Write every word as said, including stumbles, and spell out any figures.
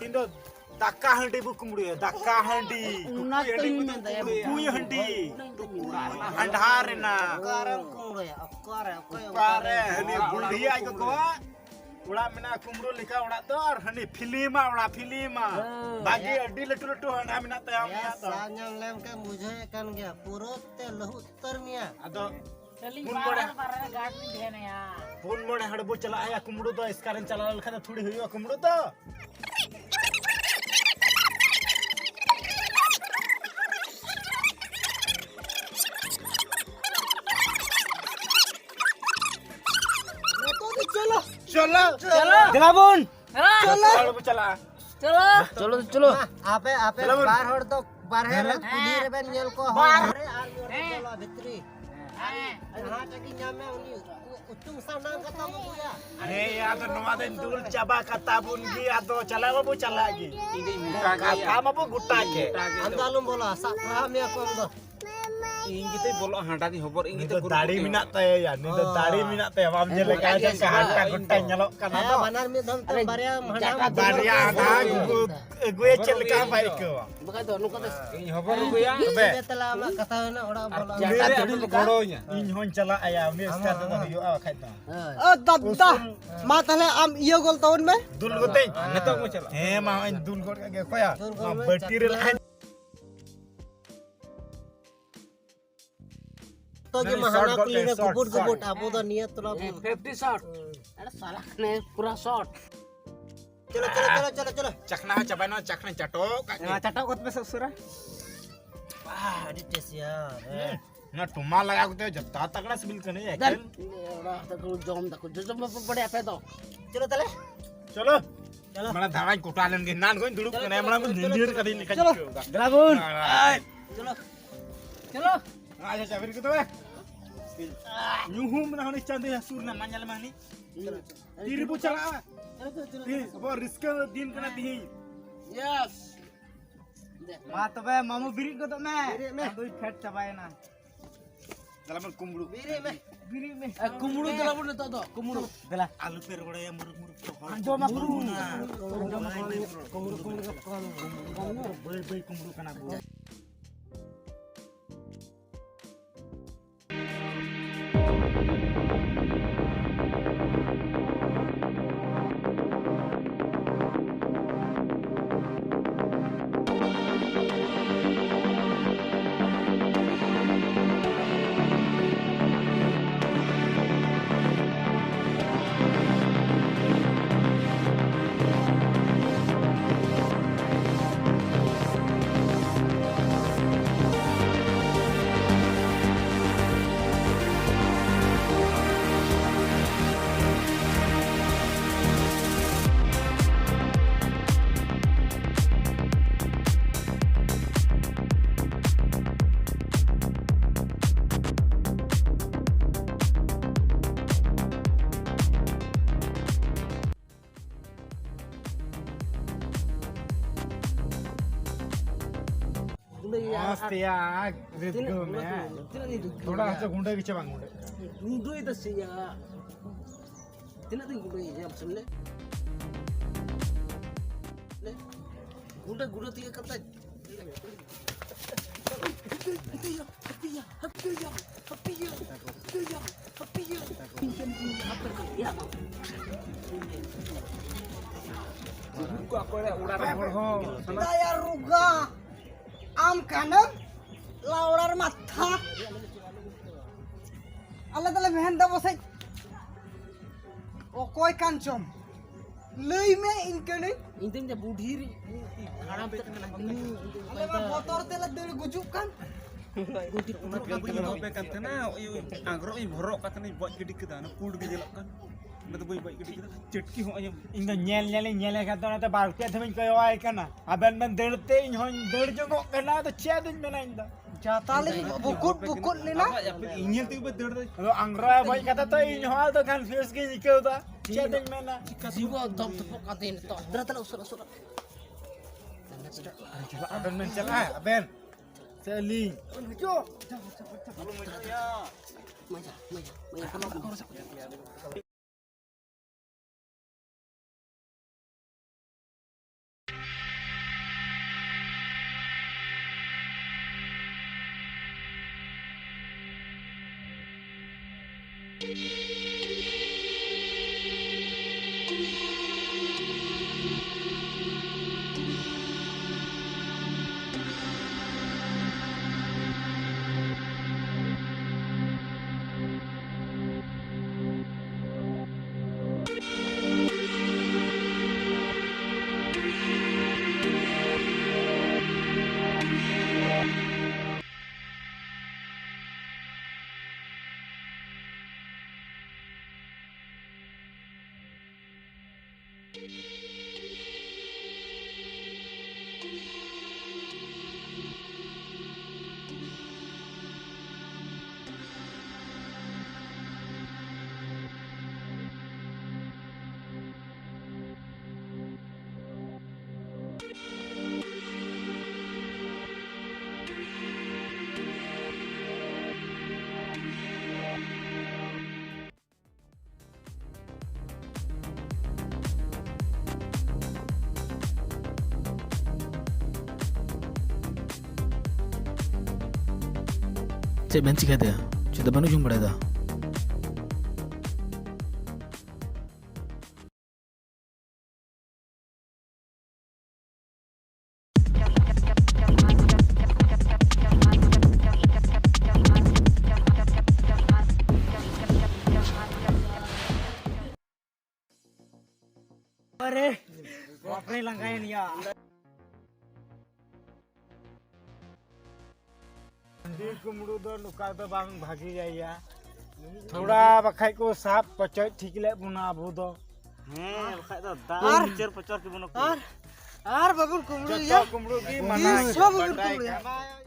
ᱤᱧ ᱫᱚ ᱫᱟᱠᱟ ᱦᱟᱺᱰᱤ ᱵᱚ ᱠᱩᱢᱵᱽᱲᱩᱭᱟ, ᱫᱟᱠᱟ ᱦᱟᱺᱰᱤ᱾ ᱚᱱᱟ ᱴᱩᱠᱩᱡ ᱦᱟᱺᱰᱤ ᱛᱚᱧ ᱵᱚ ᱢᱮᱱᱫᱟ, ᱠᱩᱢᱵᱽᱲᱩᱭᱟ᱾ ᱴᱩᱠᱩᱡ ᱦᱟᱺᱰᱤ᱾ ᱚᱱᱟ ᱴᱩᱠᱩᱡ ᱦᱟᱺᱰᱤ᱾ ᱦᱟᱸᱰᱷᱟ ᱨᱮᱱᱟᱜ᱾ ᱚᱠᱟᱨᱮᱢ ᱠᱩᱢᱵᱽᱲᱩᱭᱟ? ᱚᱠᱟᱨᱮ? ᱚᱠᱚᱭ? ᱚᱠᱟᱨᱮ? ᱦᱟᱹᱱᱤ ᱵᱩᱲᱦᱤ ᱟᱡ ᱜᱚᱜᱚᱣᱟᱜ ᱚᱲᱟᱜ ᱢᱮᱱᱟᱜᱼᱟ, ᱠᱩᱢᱵᱽᱲᱩ ᱞᱮᱠᱟ ᱚᱲᱟᱜ ᱫᱚ, ᱟᱨ ᱦᱟᱹᱱᱤ ᱯᱷᱤᱞᱤᱢᱟ ᱚᱲᱟᱜ, ᱯᱷᱤᱞᱤᱢᱟ᱾ ᱦᱮᱸ᱾ ᱵᱷᱟᱜᱮ ᱟᱹᱰᱤ ᱞᱟᱹᱴᱩ ᱞᱟᱹᱴᱩ ᱦᱟᱸᱰᱷᱟ ᱢᱮᱱᱟᱜ ᱛᱟᱭᱟ ᱩᱱᱤᱭᱟᱜ ᱫᱚ᱾ ᱥᱟᱵ ᱧᱟᱢ ᱞᱮᱢ ᱠᱷᱟᱱ ᱵᱩᱡᱷᱟᱹᱣᱮᱫ ᱠᱟᱱ ᱜᱮᱭᱟ, ᱯᱩᱨᱟᱹ ᱛᱮ ᱞᱟᱹᱦᱩᱫ ᱩᱛᱟᱹᱨ ᱢᱮᱭᱟ᱾ ᱟᱫᱚ ᱟᱹᱞᱤᱧ ᱯᱩᱱ ᱵᱟᱨ ᱢᱚᱬᱮ ᱦᱚᱲ ᱵᱟᱨ ᱦᱚᱲ ᱜᱟᱨᱰ ᱞᱤᱧ ᱛᱟᱦᱮᱱᱟᱭᱟ᱾ ᱯᱩᱱ ᱢᱚᱬᱮ ᱦᱚᱲ ᱵᱚ ᱪᱟᱞᱟᱜᱼᱟ ᱠᱩᱢᱵᱽᱲᱩ ᱫᱚ, ᱮᱥᱠᱟᱨᱮᱢ ᱪᱟᱞᱟᱣ ᱞᱮᱱᱠᱷᱟᱱ ᱫᱚ ᱛᱷᱩᱲᱤ ᱦᱩᱭᱩᱜᱼᱟ ᱠᱩᱢᱵᱽᱲᱩ ᱫᱚ᱾ ᱪᱚᱞᱚ᱾ ᱪᱚᱞᱚ᱾ ᱫᱮᱞᱟ ᱵᱚᱱ᱾ ᱪᱚᱞᱚ᱾ ᱡᱚᱛᱚ ᱦᱚᱲ ᱵᱚ ᱪᱟᱞᱟᱜᱼᱟ᱾ ᱪᱚᱞᱚ᱾ ᱪᱚᱞᱚ, ᱪᱚᱞᱚ᱾ ᱟᱯᱮ, ᱟᱯᱮ ᱫᱮᱞᱟ ᱵᱚᱱ᱾ ᱵᱟᱨ ᱦᱚᱲ ᱫᱚ ᱵᱟᱨᱦᱮ ᱨᱮ ᱠᱩᱞᱦᱤ ᱨᱮᱵᱮᱱ ᱧᱮᱞ ᱠᱚᱣᱟ, ᱦᱚᱲ ᱵᱟᱨᱦᱮ ᱟᱨ ᱢᱤᱫ ᱦᱚᱲ ᱫᱚ ᱵᱚᱞᱚ ᱵᱷᱤᱛᱨᱤ᱾ ᱦᱮᱸ᱾ ᱡᱟᱦᱟᱸ ᱴᱟᱜ ᱜᱮ ᱧᱟᱢ ᱢᱮ, ᱩᱱᱤ ᱩᱪᱩᱝ ᱥᱟᱱᱟ ᱠᱟᱛᱟ ᱵᱚ ᱜᱩᱭᱟ᱾ ᱦᱮᱸ, ᱟᱫᱚ ᱱᱚᱣᱟ ᱫᱚᱧ ᱫᱩᱞ ᱪᱟᱵᱟ ᱠᱟᱛᱟ ᱵᱚᱱ ᱜᱮ, ᱟᱫᱚ ᱪᱟᱞᱟᱣ ᱢᱟᱵᱚ ᱪᱟᱞᱟᱜ ᱜᱮ᱾ ᱤᱧ ᱫᱚᱧ ᱢᱚᱴᱟ ᱜᱮᱭᱟ᱾ ᱠᱟᱛᱷᱟ ᱢᱟᱵᱚ ᱜᱚᱴᱟ ᱜᱮ᱾ ᱟᱢ ᱫᱚ ᱟᱞᱚᱢ ᱵᱚᱞᱚᱜᱼᱟ, ᱥᱟᱵ ᱯᱟᱲᱟᱣ ᱢᱮᱭᱟ ᱠᱚ ᱟᱢ ᱫᱚ᱾ ᱤᱧ ᱜᱮᱛᱚᱧ ᱵᱚᱞᱚᱜᱼᱟ, ᱦᱟᱸᱰᱟ ᱫᱤᱧ ᱦᱚᱵᱚᱨ, ᱤᱧ ᱩᱱᱤ ᱜᱮᱛᱚ ᱫᱚ ᱜᱩᱨᱩ ᱫᱟᱲᱮ ᱠᱚ ᱢᱮᱱᱟᱜ ᱛᱟᱭᱟ, ᱩᱱᱤ ᱫᱚ ᱚ᱾ ᱫᱟᱲᱮ ᱢᱮᱱᱟᱜ ᱛᱟᱭᱟ, ᱵᱟᱢ ᱧᱮᱞ ᱞᱮᱠᱟ ᱦᱮᱸ, ᱪᱮᱫ ᱞᱮᱠᱟ ᱦᱟᱸᱰᱟ ᱜᱚᱴᱟ ᱧᱮᱞᱚᱜ ᱠᱟᱱᱟ ᱦᱮᱸ, ᱫᱚ᱾ ᱵᱟᱱᱟᱨ ᱢᱤᱫ ᱫᱷᱟᱣ ᱛᱮ ᱟᱨᱮ, ᱵᱟᱨᱭᱟ ᱦᱟᱸᱰᱟ ᱡᱟᱭᱜᱟ ᱜᱩᱨᱩ ᱫᱚ ᱟᱹᱜᱩ, ᱟᱹᱜᱩᱭᱟ ᱪᱮᱫ ᱞᱮᱠᱟ ᱵᱟᱭ ᱟᱹᱭᱠᱟᱹᱣᱟ? ᱵᱟᱠᱷᱟᱡ ᱫᱚ ᱱᱚᱝᱠᱟ ᱫᱚ ᱤᱧ ᱦᱚᱵᱚᱨ ᱟᱹᱜᱩᱭᱟ᱾ ᱛᱚᱵᱮ? ᱛᱟᱦᱞᱮ ᱟᱢᱟᱜ ᱠᱟᱛᱷᱟ ᱦᱩᱭᱱᱟ, ᱚᱲᱟᱜ ᱵᱚᱞᱚ᱾ ᱩᱱᱤ ᱨᱮ ᱟᱹᱰᱤ ᱜᱚᱲᱚᱣᱟᱹᱧᱟ᱾ ᱤᱧ ᱦᱚᱸᱧ ᱪᱟᱞᱟᱜ ᱟᱭᱟ, ᱩᱱᱤ ᱮᱥᱠᱟᱨ ᱛᱮᱫᱚ ᱦᱩᱭᱩᱜᱼᱟ, ᱵᱟᱠᱷᱟᱡ ᱫᱚ᱾ ᱦᱳᱭ᱾ ᱚ, ᱫᱟᱫᱟ, ᱢᱟ ᱛᱟᱦᱞᱮ ᱟᱢ ᱤᱭᱟᱹ ᱜᱚᱞ ᱛᱟᱵᱚᱱ ᱢᱮ᱾ ᱫᱩᱞ ᱜᱚᱛᱮᱧ᱾ ᱱᱤᱛᱚᱜ ᱵᱚ ᱪᱟᱞᱟᱜᱼᱟ᱾ ᱦᱮᱸ, ᱢᱟ, ᱦᱚᱸᱜᱼᱚᱭ ᱫᱩᱞ ᱜᱚᱫ ᱠᱟᱜ ᱜᱮ᱾ ᱚᱠᱚᱭᱟ? ᱫᱩᱞ ᱜᱚᱫ ᱱᱚᱣᱟ ᱢᱮ, ᱵᱟᱹᱴᱤ ᱨᱮ ᱪᱟᱯᱴᱮ᱾ ᱞᱟᱦᱟᱧ ᱡᱚᱛᱚ ᱜᱮ ᱢᱟ ᱦᱟᱱᱟ ᱠᱩᱞᱦᱤ ᱨᱮ ᱠᱩᱵᱩᱴ ᱠᱩᱵᱩᱴ, ᱟᱵᱚ ᱫᱚ ᱱᱤᱭᱟᱹ ᱛᱚᱞᱟ ᱵᱚᱱ ᱯᱷᱤᱯᱴᱤ ᱥᱚᱴ᱾ ᱟᱨᱮ ᱥᱟᱞᱟ ᱠᱟᱱᱮ ᱯᱩᱨᱟ ᱥᱚᱴ᱾ ᱪᱚᱞᱚ, ᱪᱚᱞᱚ, ᱪᱚᱞᱚ, ᱪᱚᱞᱚ, ᱪᱚᱞᱚ᱾ ᱪᱟᱠᱷᱱᱟ ᱦᱚᱸ ᱪᱟᱵᱟᱭᱱᱟ, ᱪᱟᱠᱷᱱᱟ ᱪᱟᱴᱚᱜ ᱠᱟᱜ ᱜᱮ᱾ ᱦᱮᱸ, ᱪᱟᱴᱚᱜ ᱠᱚᱛ ᱯᱮ ᱥᱩᱨ ᱥᱩᱨᱟ᱾ ᱟᱦ, ᱟᱹᱰᱤ ᱴᱮᱥ ᱭᱟᱨ᱾ ᱦᱮᱸ᱾ ᱱᱚᱣᱟ ᱴᱩᱢᱟ ᱞᱟᱜᱟᱣ ᱠᱟᱛᱮ ᱡᱚᱛᱚ ᱛᱟᱜᱲᱟ ᱥᱤᱵᱤᱞ ᱠᱟᱱᱟ, ᱫᱮᱱ᱾ ᱮᱠᱮᱱ᱾ ᱚᱲᱟᱜ ᱦᱚᱲ ᱫᱚᱠᱚ ᱡᱚᱢ ᱫᱟᱠᱚ, ᱡᱚᱡᱚᱢ ᱵᱟᱯᱮ ᱵᱟᱲᱟᱭᱟ ᱟᱯᱮ ᱫᱚ᱾ ᱪᱚᱞᱚ ᱛᱟᱦᱞᱮ᱾ ᱪᱚᱞᱚ᱾ ᱢᱟᱱᱮ ᱫᱷᱟᱣᱟᱧ ᱠᱚᱴᱟ ᱞᱮᱱ ᱜᱮ, ᱮᱱᱟᱱ ᱠᱷᱚᱱ ᱫᱩᱲᱩᱵ ᱠᱟᱱᱟ, ᱮᱢᱲᱟ ᱠᱚ ᱧᱤᱫᱤᱨ ᱠᱟᱫᱤᱧ ᱞᱮᱠᱟ ᱪᱚᱞᱚ᱾ ᱟᱹᱭᱠᱟᱹᱣ ᱫᱟ᱾ ᱫᱮᱞᱟ ᱵᱚᱱ᱾ ᱟᱭ᱾ ᱪᱚᱞᱚ᱾ ᱪᱚᱞᱚ᱾ ᱟᱪᱪᱷᱟ, ᱪᱟᱵᱤ ᱨᱮ ᱛᱚᱵᱮ᱾ ᱧᱩᱦᱩᱢ ᱨᱮ ᱦᱟᱱᱮ ᱪᱟᱸᱫᱚᱭᱟ ᱥᱩᱨ ᱨᱮ, ᱢᱟ ᱧᱮᱞ ᱢᱮ ᱦᱟᱹᱱᱤ᱾ ᱪᱚᱞᱚ, ᱪᱚᱞᱚ᱾ ᱛᱤ ᱨᱮᱵᱚ ᱪᱟᱞᱟᱜᱼᱟ? ᱪᱚᱞᱚ, ᱪᱚᱞᱚ, ᱪᱚᱞᱚ, ᱛᱤᱦᱤᱧ ᱪᱚᱞᱚ᱾ ᱟᱵᱚᱣᱟᱜ ᱨᱟᱹᱥᱠᱟᱹ ᱫᱤᱱ ᱠᱟᱱᱟ ᱛᱤᱦᱤᱧ᱾ ᱭᱮᱥ᱾ ᱢᱟ ᱛᱚᱵᱮ ᱢᱟᱢᱩ ᱵᱤᱨᱤᱫ ᱜᱚᱫᱚᱜ ᱢᱮ᱾ ᱵᱤᱨᱤᱫ ᱢᱮ᱾ ᱟᱫᱚᱭ ᱯᱷᱮᱰ ᱪᱟᱵᱟᱭᱮᱱᱟ᱾ ᱫᱮᱞᱟ ᱵᱚᱱ ᱠᱩᱢᱵᱽᱲᱩ᱾ ᱵᱤᱨᱤᱫ ᱢᱮ᱾ ᱵᱤᱨᱤᱫ ᱢᱮ᱾ ᱮ, ᱠᱩᱢᱵᱽᱲᱩ ᱫᱮᱞᱟ ᱵᱚᱱ ᱱᱤᱛᱚᱜ ᱫᱚ, ᱠᱩᱢᱵᱽᱲᱩ᱾ ᱫᱮᱞᱟ᱾ ᱟᱞᱚ ᱯᱮ ᱨᱚᱲᱟᱭᱟ, ᱢᱩᱨᱩᱠ ᱢᱩᱨᱩᱠ ᱠᱚ ᱦᱚᱲ᱾ ᱟᱸᱡᱚᱢ ᱟᱠᱚ᱾ ᱟᱸᱡᱚᱢ ᱟᱠᱚ᱾ ᱵᱟᱹᱭ ᱵᱟᱹᱭ ᱠᱩᱢᱵᱽᱲᱩ ᱠᱟᱱᱟ ᱠᱚ᱾ ᱟᱥᱛᱮᱭᱟ, ᱨᱤᱫ ᱛᱤᱱᱟᱹᱜ ᱜᱚ ᱢᱮ᱾ ᱛᱤᱱᱟᱹᱜ ᱤᱧ ᱨᱤᱫ ᱛᱷᱚᱲᱟ ᱜᱚ ᱦᱚᱸ ᱜᱩᱸᱰᱟᱹ ᱜᱮᱪᱚ ᱵᱟᱝ ᱜᱩᱸᱰᱟᱹᱜ ᱠᱟᱱᱟ᱾ ᱜᱩᱸᱰᱟᱹᱭ ᱫᱟ ᱥᱮᱭᱟ᱾ ᱛᱤᱱᱟᱹᱜ ᱫᱤᱱ ᱜᱩᱸᱰᱟᱹᱭ ᱧᱟᱢ ᱥᱮ ᱞᱮ? ᱞᱮ᱾ ᱜᱩᱸᱰᱟᱹ, ᱜᱩᱸᱰᱟᱹ ᱛᱮᱜᱮ ᱠᱟᱛᱮ᱾ ᱫᱟᱭᱟ ᱨᱩᱜᱟ, ᱟᱢ ᱠᱟᱱᱟᱢ ᱞᱟᱣᱲᱟᱨ ᱢᱟᱛᱷᱟ᱾ ᱟᱞᱮ ᱫᱚᱞᱮ ᱢᱮᱱ ᱫᱟ ᱯᱟᱥᱮᱡ ᱚᱠᱚᱭ ᱠᱟᱱ ᱪᱚᱢ᱾ ᱞᱟᱹᱭ ᱢᱮ, ᱤᱧ ᱠᱟᱹᱱᱟᱹᱧ᱾ ᱤᱧ ᱫᱚᱧ ᱞᱟᱹᱭᱫᱟ ᱵᱩᱰᱷᱤ ᱨᱤᱡ ᱦᱟᱲᱟᱢ ᱛᱮᱫ ᱠᱟᱱᱟ᱾ ᱟᱞᱮ ᱢᱟ ᱵᱚᱛᱚᱨ ᱛᱮᱞᱮ ᱫᱟᱹᱲ ᱜᱩᱡᱩᱜ ᱠᱟᱱ᱾ ᱜᱩᱰᱷᱤ ᱚᱱᱟ ᱯᱩᱴᱩᱨ ᱠᱟᱱ ᱠᱟᱱ ᱛᱟᱦᱮᱱᱟ᱾ ᱛᱟᱦᱮᱱᱟ, ᱳᱭ, ᱳᱭ, ᱟᱝᱨᱚᱜ ᱤᱧ ᱦᱚᱨᱚᱜ ᱠᱟᱛᱮ ᱤᱧ ᱵᱚᱡ ᱜᱤᱰᱤ ᱠᱮᱫᱟ, ᱚᱱᱟ ᱯᱩᱸᱰ ᱜᱮ ᱧᱮᱞᱚᱜ ᱠᱟᱱ᱾ ᱚᱱᱟ ᱫᱚ ᱵᱟᱹᱧ ᱵᱚᱡ ᱜᱤᱰᱤ ᱠᱮᱫᱟ, ᱪᱟᱹᱴᱠᱤ ᱦᱚᱸ ᱤᱧ ᱫᱚ ᱧᱮᱞ ᱧᱮᱞᱤᱧ ᱧᱮᱞᱮ ᱠᱟᱱ ᱛᱟᱦᱮᱱᱟ, ᱚᱱᱟᱛᱮ ᱵᱟᱨ ᱯᱮ ᱫᱷᱟᱣᱤᱧ ᱠᱚᱭᱚᱜ ᱟᱭ ᱠᱟᱱᱟ᱾ ᱟᱵᱮᱱ ᱵᱮᱱ ᱫᱟᱹᱲ ᱛᱮ ᱤᱧ ᱦᱚᱸᱧ ᱫᱟᱹᱲ ᱡᱚᱝᱚᱜ ᱠᱟᱱᱟ, ᱟᱫᱚ ᱪᱮᱫ ᱟᱫᱚᱧ ᱢᱮᱱᱟ ᱤᱧ ᱫᱚ? ᱡᱟᱛᱟᱞᱤᱧ ᱵᱩᱠᱩᱫ ᱵᱩᱠᱩᱫ ᱞᱮᱱᱟ᱾ ᱟᱵᱚᱣᱟᱜ ᱡᱟᱹᱯᱤᱫ ᱤᱧ ᱧᱮᱞ ᱛᱮᱜᱮ ᱯᱮ ᱫᱟᱹᱲ ᱫᱟ᱾ ᱟᱫᱚ ᱟᱝᱨᱚᱭ ᱵᱚᱡ ᱠᱟᱛᱮ ᱛᱚ ᱤᱧ ᱦᱚᱸ ᱟᱫᱚ confuse ᱜᱤᱧ ᱟᱹᱭᱠᱟᱹᱣ ᱫᱟ᱾ ᱪᱮᱫ ᱤᱧ ᱢᱮᱱᱟ? ᱡᱤᱣᱟ ᱫᱚᱯ ᱫᱚᱯᱚᱜ ᱠᱟᱱ ᱛᱤᱧ ᱱᱤᱛᱚᱜ᱾ ᱫᱮᱞᱟ ᱛᱟᱦᱞᱮ ᱩᱥᱟᱹᱨᱟ, ᱩᱥᱟᱹᱨᱟ᱾ ᱟᱵᱮᱱ ᱵᱮᱱ ᱪᱟᱞᱟᱜᱼᱟ? ᱟᱵᱮᱱ ᱥᱮ ᱟᱹᱞᱤᱧ? ᱢᱟᱡᱟ, ᱢᱟᱡᱟ, ᱢᱟᱡᱟ᱾ ᱪᱮᱫ ᱵᱮᱱ ᱪᱤᱠᱟᱹᱭᱮᱫᱟ? ᱪᱮᱫ ᱫᱚ ᱵᱟᱹᱱᱩᱜ ᱡᱚᱝ ᱵᱟᱲᱟᱭᱮᱫᱟ? ᱟᱨᱮ, ᱵᱟᱯᱨᱮ, ᱞᱟᱸᱜᱟᱭᱮᱱ ᱭᱟ᱾ ᱦᱟᱺᱰᱤ ᱠᱩᱢᱵᱽᱲᱩ ᱫᱚ ᱱᱚᱝᱠᱟ ᱫᱚ ᱵᱟᱝ ᱵᱷᱟᱹᱜᱤᱭᱟ ᱭᱟ᱾ ᱛᱷᱚᱲᱟ ᱵᱟᱠᱷᱟᱡ ᱠᱚ ᱥᱟᱵ ᱯᱚᱪᱚᱡ ᱴᱷᱤᱠ ᱞᱮᱫ ᱵᱚᱱᱟ ᱟᱵᱚ ᱫᱚ᱾ ᱦᱮᱸ, ᱵᱟᱠᱷᱟᱡ ᱫᱚ ᱫᱟᱜ ᱟᱨ ᱩᱪᱟᱹᱨ ᱯᱚᱪᱚᱨ ᱠᱮᱵᱚᱱᱟ ᱠᱚ᱾ ᱟᱨ, ᱟᱨ ᱵᱟᱵᱚᱱ ᱠᱩᱢᱵᱽᱲᱩᱭᱟ᱾ ᱡᱚᱛᱚ ᱠᱩᱢᱵᱽᱲᱩ ᱜᱮ ᱢᱟᱱᱟ ᱛᱤᱥ ᱦᱚᱸ ᱜᱮᱭᱟ, ᱵᱟᱵᱚᱱ ᱵᱟᱰᱟᱭ ᱠᱩᱢᱵᱽᱲᱩᱭᱟ᱾ ᱠᱟᱱᱟ᱾